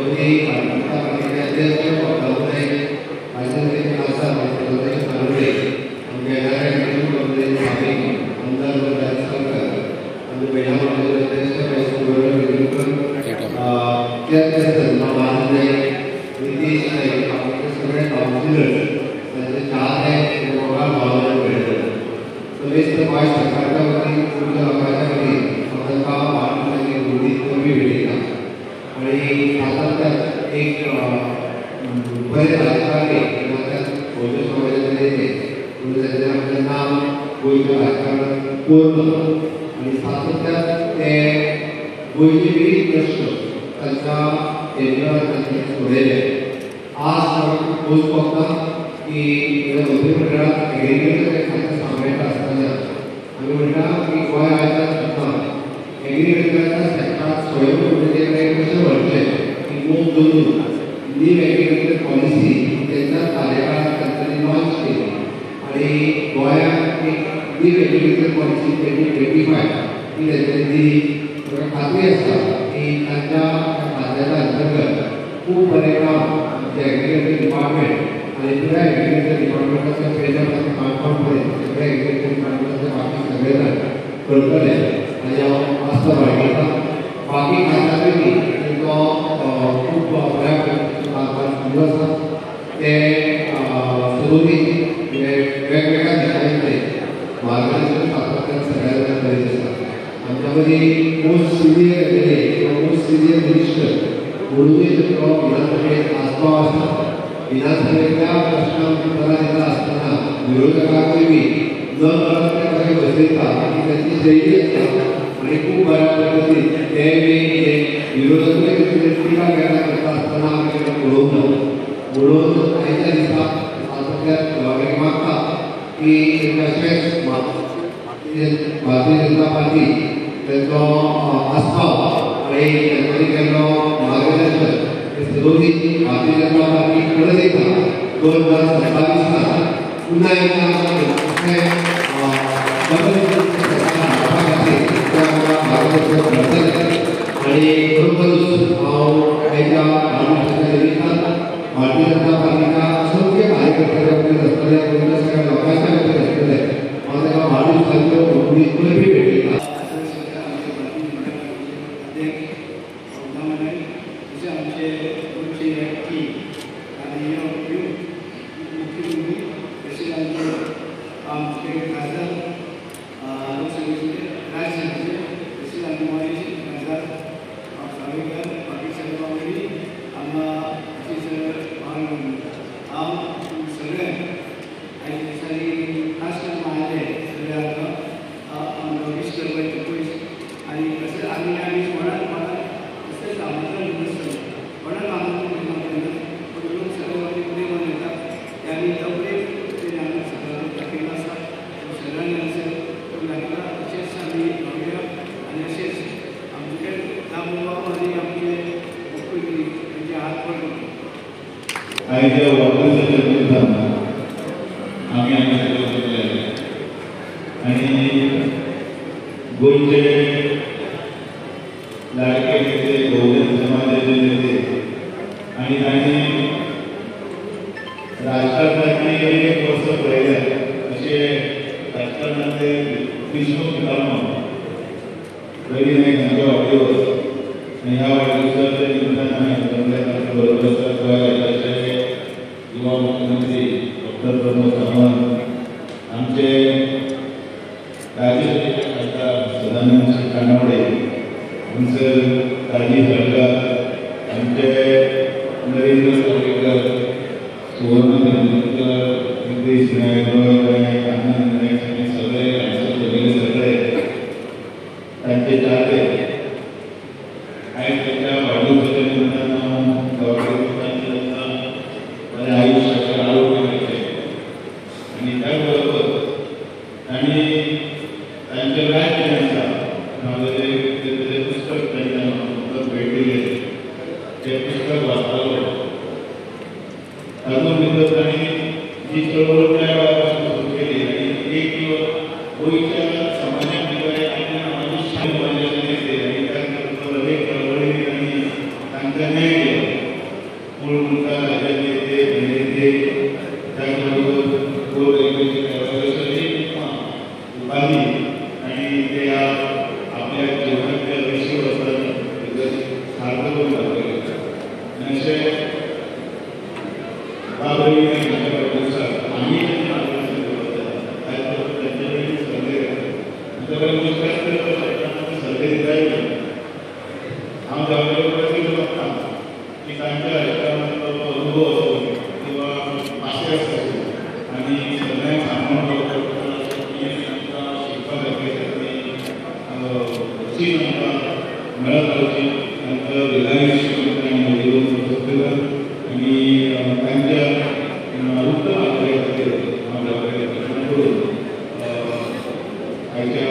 आमच्या मदीं भारतीय जनता पार्टीचे अध्यक्ष बाबू नायक, राज्यसभेचे खासदार सदानंद तानवडे, आमचे एन आर I कंपनीचे साबीक आमदार राजेश सावकार, आमचे महिला मंडळाचे अध्यक्ष सुवर्ण वेलुकर, चेअरपर्सन महाराज नायक, नितीश नायक, बाकीचे सगळे कावन्सिलर्स, तांचे चाहते मोगाळ भावना मेळटले. समेस्त गोंय सरकारच्या वतीन, गोंयच्या लोकांच्या वतीन हांव तांकां वाडदिसाची गोडी परबीं भेटयता आनी सातत्यान एक बरे राजकारणी नात्यान भोवजन समाजाचे नेते म्हणून तांचें आमचें नांव गोंयच्या राजकारणात कोरलां आनी सातत्यान ते गोंयचे विविध प्रश्न तांच्या केंद्रात तांच्यानी सोडयले. आज म्हाका खूब खोस भोगता की मंत्रीमंडळात एग्रीकल्चर हें खातें सांबाळटा आसतना आमी म्हणटा की गोंय आयज सुद्दां एग्रीकल्चराच्या सेक्टरात स्वयंपूर्णते कडेन कशें व्हरचें ही मोख दवरून न्यू एग्रीकल्चर पॉलिसी तेंच्या कार्यकाळात तांच्यांनी लॉन्च केली आनी गोंयांक एक न्यू एग्रीकल्चर पॉलिसी 2025 ही तांच्यांनी दिली. म्हाका खात्री आसा की तांच्या खात्याच्या अंतर्गत खूब बरें काम आमचें एग्रीकल्चर डिपार्टमेंट आनी पुराय एग्रीकल्चर डिपार्टमेंटाच्या पेडण्यां पासून काणकोण पर्यंत सगळे एग्रीकल्चर डिपार्टमेंटाचे बाकी सगळे जाण करतले आनी हांव आस्ता बाळगिता. बाकी खात्यांतूय बी तांचो खूब बऱ्या पद्दतीचो कारभार सुरू आसा. ते सदोदीत वेगवेगळ्या दिशांचेर मार्गदर्शन सातत्यान सगळ्या जाणांक करीत आसा. आमच्या मदीं मोस्ट सिनियर एम.एल.ए. किंवा मोस्ट सिनियर मिनिस्टर म्हणूनय ताचो विधानसभेत आस्पाव आसा. विधानसभेच्या प्रश्नांक उत्तरां दिता आसतना विरोधकांकूय बी न कळत ते कशें बसयता ही तांची शैली आसता आनी खूब बऱ्या पद्दतीन ते बी विरोधकूय तांची टिका केन्ना करता आसतना आमी केन्ना पळोवंक ना. म्हणून आयच्या दिसा सातत्यान देवा मागता की तशेंच भारतीय जनता पार्टी तांचो आस्पाव आनी तांच्यांनी केल्लो मार्गदर्शन हे सदोदीत भारतीय जनता पार्टी परत एकदां 2027 पुन्हा एकदा अशें सरकार हाडपा खातीर ते आमकां मार्गदर्शन करतले. आनी खरोखरूच हांव आयच्या वाडदिसाच्या निमित्तान भारतीय जनता पार्टीच्या असंख्य कार्यकर्त्यांच्या वतीन आसतले, गोंयच्या सगळ्या लोकांच्या वतीन आसतले, हांव तांकां वाडदिसाच्यो परबीं भेटयता. आमचे गोंयचे व्यक्ती आनी मुख्यमंत्री तशेंच आमचे आमचे खासदार लोकसभेचे, राज्यसभेचे, तशेंच आमचे महेश खासदार सावयकर, बाकी सगळे वांगडी हांगा हांव सगळ्यांक आयच्या दिसांनी खास करून आयले सगळ्यांक आमकां वीश करपाचें पयस आनी तशेंच आमी आनी कोणाक कोणाक तशेंच आमंत्रण दिनासतलें, कोणाक आमंत्रण दिना, पूण लोक सगळे वांगडी उदय मनयतात ते आमी तबलेक तेणी आमी सगळ्यांक दाखयलो आसा, सगळ्यांनी अशें करून दाखयला. अशेंच आमी रावया आनी अशेंच आमचे दामू आनी आमचे मुख्यमंत्री तांचे हात पडले. आयच्या वाडदिसाच्या निमित्तान आमी हांगा जमले आनी गोंयचे लाडके नेते, बहुजन समाजाचे नेते आनी तांणी राजकारणाची अनेक वर्सां पळयल्या अशे राजकारणांतले भीष्म पितामह रवी नायक हांचो वाडदिवस आनी ह्या वाडदिवसाच्या निमित्तान आमी जमले. तांच्या बरोबर आसा गोंय राज्याचे युवा मुख्यमंत्री डॉक्टर प्रमोद सावंत, आमचे राज्यसभेचे खासदार सदानंद तानवडे, आमचे राजीव सरकार, आमचे नरेंद्र सावयकर, सुवर्ण तेंडुलकर, नितेश नायक, रोय नायक, आनंद नायक आनी सगळे आमचे सगळे सगळे तांचे चाहते आयज तांच्या वाडदिवसाच्या निमित्तान हांव तांकां बरें आयुश्याचें आरोग्य मेळचें आनी त्याच बरोबर तांणी तांचें राज्य जें आसा म्हाजें तेजें पुस्तक तांच्या म्हाका भेट दिलें, तें पुस्तक वाचतालो. तातूंत भितर तांणी जी चळवळ त्या वेळार पासून सुरू केली आनी एक गोंयच्या समाजा भितर आनी समाजाचे नेते आनी त्याच बरोबर अनेक चळवळींनी तांणी तांकां न्याय दिलो. मूळ मुद्दा राज्याचे नेते त्याचबरोबर उपाधी आणि ते ह्या आपल्या जीवनातल्या 20 वर्सांनी सार्थ करून दाखयलें. आनी अशें बाबरी आमी तांचें मार्गदर्शन करपाक जाय, त्याचबरोबर तांचे कडेन सल्ले घेतात. आमच्या कडेन विश्वास सल्ले दिताय. हांव जागृताय बघता की तांच्या राजकारणांतलो जो अनुभव असो किंवा पासियेंस असो आनी सगळ्यांक सांबाळून दवरता की तांकां शिकपा सारकें ती शीक आमकां मेळत रावची. तांकां रिलायन्स आनी तांच्या उत्तम आग्रहा खातीर हांव करून आयच्या